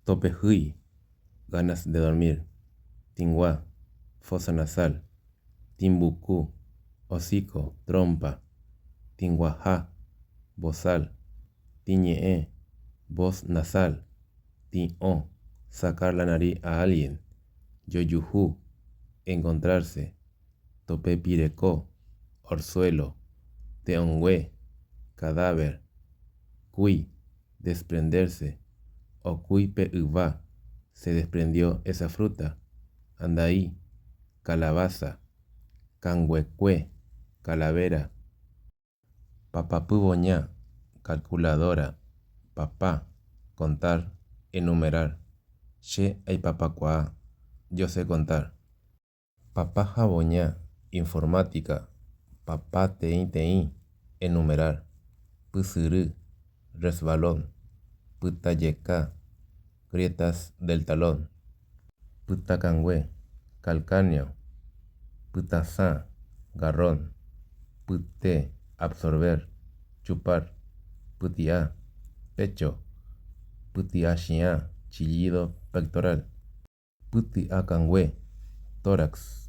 Topehýi, ganas de dormir. Tĩgua, fosa nasal. Tĩmbuku, hocico, trompa. Tĩguaha, bozal. Tĩñe'ẽ, voz nasal. Tĩ'o, sacar la nariz a alguien. Jojuhu, encontrarse. Topepireko, orzuelo. Te'õngue, cadáver. Kúi, desprenderse. Okúi pe yva, se desprendió esa fruta. Andai, calabaza. Kanguekue, calavera. Papapyvoña, calculadora. Papa, contar, enumerar. Che aipapakuaa, yo sé contar. Papahavoña, informática. Papa teĩteĩ, enumerar. Pysyry, resbalón. Pytajeka, grietas del talón. Pytakangue, calcáneo. Pytasã, garrón. Pyte, absorber, chupar. Pyti'a, pecho. Pyti'achiã, chillido pectoral. Pyti'akangue, tórax.